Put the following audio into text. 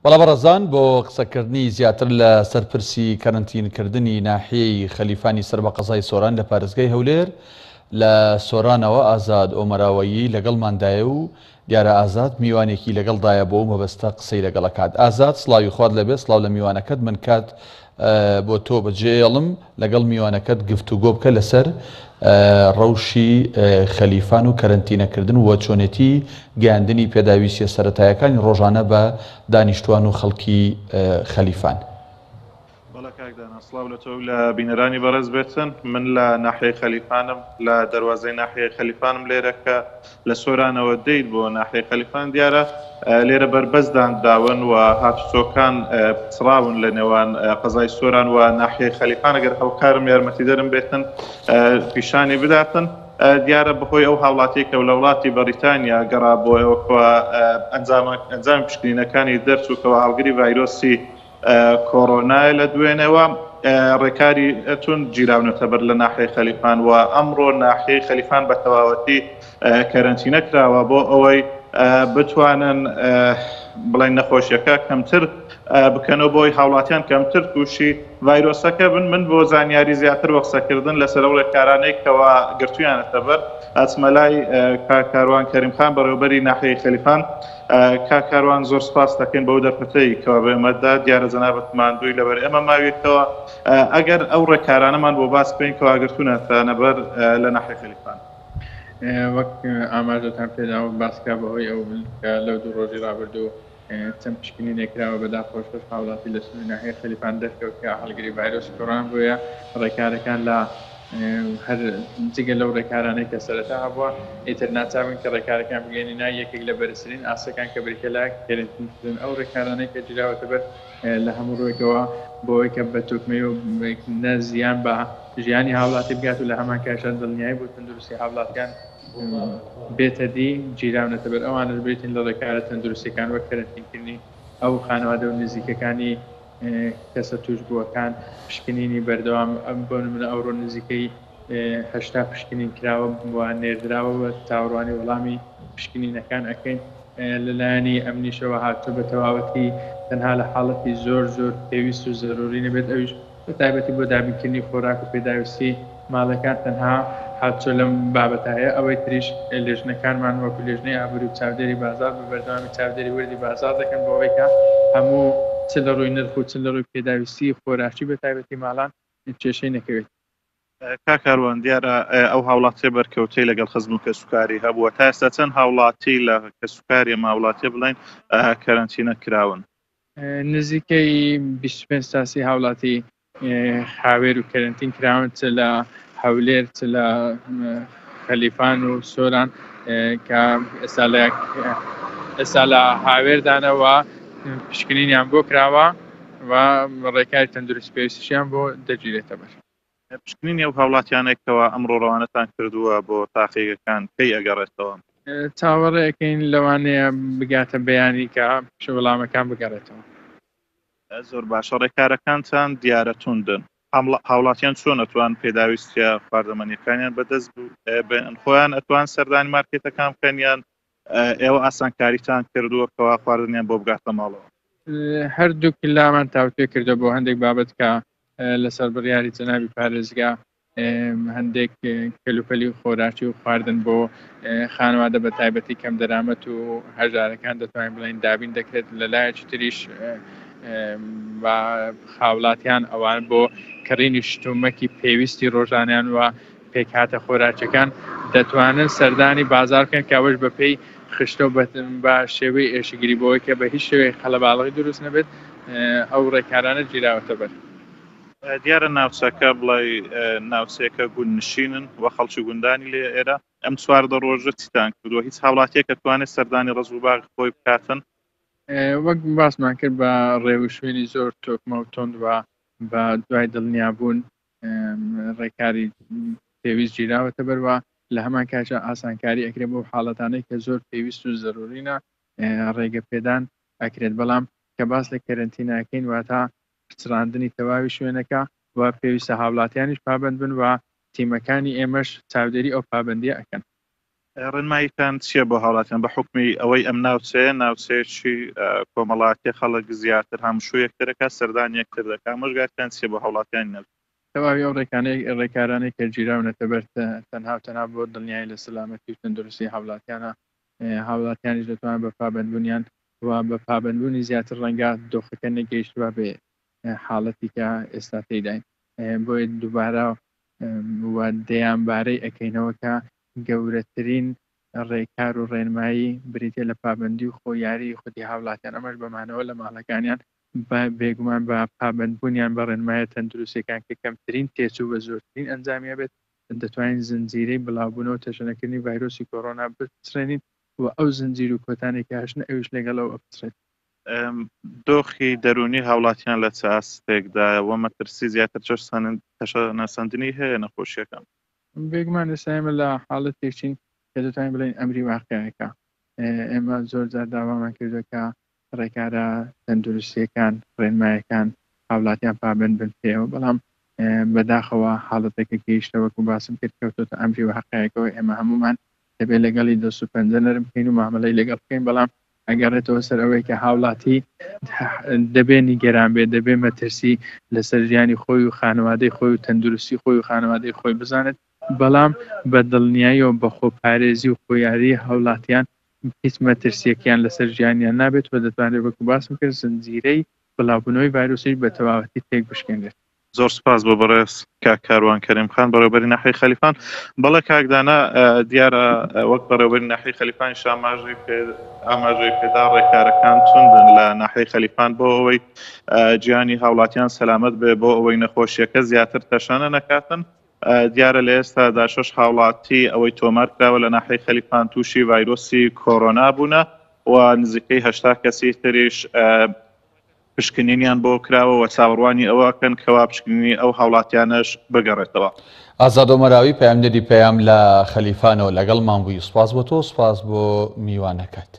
بەڵێ بەڕێزان بۆ قسەکردنی زیاتر لە سەر پرسی کەرەنتینکردنی ناحیەی خەلیفانی سەر بە قەزای سۆران لە پارێزگای هەولێر لە سۆرانەوە ئازاد ئۆمەراوەیی لەگەڵماندایە و دیارە ئازاد میوانێکی لەگەڵدایە بۆ ئەو مەبەستە قسەی لەگەڵ ئەکات. ئازاد سڵاوی خوات لێبێ سڵاو لە میوانەکەت من کات بۆ تۆ بەجێیەڵم لەگەڵ میوانەکەت گفتوگۆ بکە لەسەر ڕەوشی خەلیفان و کەرەنتینەکردن و چۆنێتی گەیاندنی پێداویستیە سەرەتایەکانی ڕۆژانە بە دانیشتوان و خەڵکی خەلیفان. بەڵێ کاک دانا سڵاو لە تۆ و لە بینەرانی بەڕێز بێتن من لە ناحیەی خەلیفانم لە دەروازەی ناحیەی خەلیفانم لێرە کە لە سۆرانەوە دێیت بۆ ناحیەی خەلیفان دیارە لێرە بەربەست دانراون و هاتوچۆکان پچڕاون لە نێوان قەزای سۆران و ناحیەی خەلیفان ئەگەر هاوکارم یارمەتیدەرم بێتن پیشانی بداتن دیارە بەهۆی ئەو هاوڵاتیەی کە لە وڵاتی بەڕیتانیا گەڕابۆیەوە کەوا ئەنجامی پشکنینەکانی دەرچوو کەوا هەڵگری ڤایرۆسی کۆرۆنایە لە دوێنێوە ڕێکاری توند گیراونەتە بەر لە ناحیەی خەلیفان و ئەمڕۆ ناحیەی خەلیفان بە تەواوەتی کەرەنتینە کراوە بۆ ئەوەی بتوانن بڵێن نەخۆشیەکە کەمتر بکەنەوە بۆی هاوڵاتیان کەمتر تووشی ڤایرۆسەکە بن من بۆ زانیاری زیاتر وە قسەکردن لەسەر ئەو ڕێکارانەی کەوا گرتویانەتە بەر ئەچمە لای کاک کاروان کەریم خان بەڕێوبەری ناحیەی خەلیفان کاک کاروان زۆر سپاست دەکەین بەو دەرفەتەی کەوا بە ئێمەت دا، دیارە جەنابت ماندووی لەبەر ئێمە ماویتەوە، ئەگەر ئەو ڕێکارانەمان بۆ باس بکەین کەوا گرتوونەتانە بەر لە ناحیەی خەلیفان. وەک ئاماژەتان پێدا و باس کرا بەهۆی ئەو کە لەو دوو ڕۆژی ڕابردوو چەند پشکنینێک کراوە بەداخەوە شەش هاوڵاتی لە سنووری ناحیەی خەلیفان دەرکەوت کە هەڵگری ڤایرۆسی کۆرۆنا بۆیە ڕێکارەکان لە هەر جگە لەو ڕێکارانەی کە سەرەتا هەبووە، ئیتر ناچاربووین کە ڕێکارەکان بگەیەنینە یەکێک لە بەرزترین ئاستەکان کە بریتیە لە کەرەنتینکردن. ئەو ڕێکارانەی کە گیراوەتە بەر لە هەموو ڕووێکەوە بۆ ئەوەی کە بە تۆکمەی و نە زیان بە ژیانی هاوڵاتی بگات و لە هەمان کاتیشدا دڵنیایی بۆ تەندروستی هاوڵاتیان بێتە دی گیراونەتە بەر. ئەوانەش بریتین لە ڕێکارە تەندروستیەکان وەک کەرەنتینکردنی ئەو خانەوادە و نزیکەکانی کەسە تووشبووەکان، پشکنینی بەردەوام، بۆ نمونە ئەوڕۆ نزیکەی 80 پشکنین کراوە و نێردراوە و چاوەڕوانی وەڵامی پشکنینەکان ئەکەین. لەلایەنی ئەمنیشەوە هاتووە بە تەواوەتی تەنها لە حاڵەتی زۆر زۆر پێویست و زەروری نەبێت ئەویش بە تایبەتی بۆ دابینکردنی خۆراک و پێداویستی ماڵەکان تەنها هاتوچۆ لەم بابەتە هەیە، ئەوەی تریش لێژنەکانمان وەکو لێژنەی ئابوری و چاودێری بازاڕ بە بەردەوامی چاودێری وردی بازاڕ دەکەن بۆ ئەوەی کە هەموو چ لە ڕووی نرخ و چ لە ڕووی پێداویستی خۆراکی بە تایبەتی ماڵان کێشەی نەکەوێت. کاک کاروان دیارە ئەو هاوڵاتیە بەرکەوتەی لەگەڵ خزم و کەسوکاری هەبووە تا ئێستا چەند هاوڵاتی لە کەسوکاری ئەم هاوڵاتیە بڵێن کەرەنتینە کراون؟ نزیکەی 25 تا 30 هاوڵاتی خاوێر و کەرەنتین کراون چ لە هەولێر چ لە خەلیفان و سۆران کە ئێستا لە ئێستا لە هاوێردانەوە پشکنینیان بۆ کراوە و ڕێکاری تەندروستی پێویستیشیان بۆ دەگیرێتە بەر. پشکنینی ئەو هاوڵاتیانەی کەوا ئەمڕۆ ڕەوانەتان کردووە بۆ تاقیگەکان کەی ئەگەڕێتەوە؟ چاوەڕێ ئەکەین لەوانەیە بگاتە بەیانی کە وەڵامەکان بگەڕێتەوە. زۆر باشە ڕێکارەکانتان دیارە توندن هاوڵاتیان چۆن ئەتوان پێداویستیە خواردەمەنیەکانیان بەدەست بێنن خۆیان ئەتوان سەردانی مارکێتەکان بکەن یان ئێوە ئاسانکاریتان کردووە کەوا خواردنیان بۆ بگاتە ماڵەوە؟ هەردووک لامان تاوتوێ کردووە بۆ هەندێک بابەت کە لەسەر بڕیاری جەنابی پارێزگا هەندێک کەلوپەلی خۆراکی و خواردن بۆ خانەوادە بە تایبەتی کەم دەرامەت و هەژارەکان دەتوانین بڵێین دابین دەکرێت لە لایەکی تریش بە هاوڵاتیان ئەوان بۆ کڕینی شتومەکی پێویستی ڕۆژانیان و پێکهاتە خۆراکیەکان دەتوانن سەردانی بازار بکەن کە ئەوەش بەپێی خشتە و بە شێوەی ئێشکگری بۆی کە بە هیچ شێوەیەک قەلەباڵغی دروست نەبێت ئەو ڕێکارانە گیراوەتە بەر. دیارە ناوچەکە بڵێی ناوچەیەکە گوندنشینن و خەڵکی گوندانی لێ ئێرە ئەم 14 ڕۆژە چیتان کردووە هیچ هاوڵاتیەک ئەتوانێت سەردانی ڕەز و باغی خۆی بکاتن؟ وەک باسمان کرد بە ڕێوشوێنی زۆر تۆکمە و توند و بە دوای دڵنیابوون ڕێکاری پێویست گیراوەتە بەر و لە هەمان کاتدا ئاسانکاری ئەکرێت بۆ حاڵەتانەی کە زۆر پێویست و زەرورینە ڕێگە پێدان ئەکرێت بەڵام کە باس لە کەرەنتیناکەین واتا پچڕاندنی تەواوی شوێنەکە و پێویستە هاوڵاتیانیش پابەند بن و تیمەکانی ئێمەش چاودێری ئەو پابەندیە ئەکەن. ڕێنماییتان چییە بۆ هاوڵاتیان بە حوکمی ئەوەی ئەم ناوچەیە ناوچەیەکی کۆمەڵایەتیە خەڵک زیاتر هامشوو یەکتر دەکات سەردانی یەکتر دەکات ئامۆژگاریتان چییە بۆ هاوڵاتیانی ناوچە؟ تەواوی ئەو ڕێکانەی ڕێکارانەی کە گیراونەتە بەر تەنها و تەنها بۆ دڵنیایی لە سەلامەتی و تەندروستی هاوڵاتیانە، هاوڵاتیانیش دەتوانن بە پابەندبوونیان و بە پابەندبوونی زیاتر ڕەنگە دۆخەکە نەگەیشتبا بە حاڵەتی کە ئێستا تێیداین بۆیە دووبارە و دەیان بارەی ئەکەینەوە کە گەورەترین ڕێکار و ڕێنمایی بریتیە لە پابەندی و خۆیاری خودی هاوڵاتیان ئەمەش بە مانەوە لە ماڵەکانیان بە بێگومان بە پابەندبوونیان بە ڕێنمایە تەندروستیەکان کە کەمترین تێچوو بە زۆرترین ئەنجامی هەبێت دەتوانین زنجیرەی بڵاوبوونەوە و تەشەنەکردنی ڤایرۆسی کۆرۆنا بپچڕێنین و ئەو زنجیر و کۆتانەی کە هەشن ئەویش لەگەڵ ئەو ئەپچڕێت. دۆخی دەروونی هاوڵاتیان لە چ ئاستێکدایە و مەترسی زیاتر تەشەنەسەندنی هەیە نەخۆشیەکە؟ بێگومان ئێستا ئێمە لە حاڵەتێکین کە دەتوانین بڵێین ئەمری واقیعێکە. ئێمە زۆر جار داوامان کردووە کە ڕێکارە تەندروستییەکان، ڕێنمایەکان هاوڵاتیان پابەند بن پێیەوە، بەڵام بەداخەوە حاڵەتەکە گەیشتە وەکو باسم کرد کەوتۆتە ئەمری واقیعێکەوە ئێمە هەموومان دەبێت لەگەڵی دەست و پەنجە نەرم بکەین و مامەلەی لەگەڵ بکەین، بەڵام ئەگەڕێتەوە سەر ئەوەی کە هاوڵاتی دەبێ نیگەران بێت، دەبێ مەترسی لەسەر ژیانی خۆی و خانەوادەی خۆی و تەندروستی خۆی و خانەوادەی خۆی بزانێت، بەڵام بە دڵنیاییەوە بە خۆپارێزی و خۆیاریی هاوڵاتیان هیچ مەترسییەکیان لەسەر ژیانیان نابێت و دەتوانرێت وەکو باسم کرد زنجیرەی بڵاوبوونەوەی ڤایرۆسیش بە تەواوەتی تێکبشکێنرێت. زۆر سپاس بۆ بەڕێز کاک کاروان کەریم خان بەڕێوبەری ناحیەی خەلیفان. بەڵێ کاک دانا دیارە وەک بەڕێوبەری ناحیەی خەلیفانیش ئاماژەی پێ ئاماژەی پێدا ڕێکارەکان توندن لە ناحیەی خەلیفان بۆ ئەوەی گیانی هاوڵاتیان سەلامەت بێ بۆ ئەوەی نەخۆشیەکە زیاتر تەشەنە نەکاتن. دیارە لە ئێستادا شەش هاوڵاتی ئەوەی تۆمار کراوە لە ناحیەی خەلیفان تووشی ڤایرۆسی کۆرۆنا بوونە و نزیکەی 80 کەسی تریش پشکنینیان بۆ کراوە و چاوەڕوانی ئەوە ئەکەن کەوا پشکنینی ئەو هاوڵاتیانەش بگەڕێتەوە. ئازاد ئۆمەراوی پەیامنێری پەیام لە خەلیفانەوە لەگەڵمان بووی سوپاس بۆ تۆ سوپاس بۆ میوانەکەت.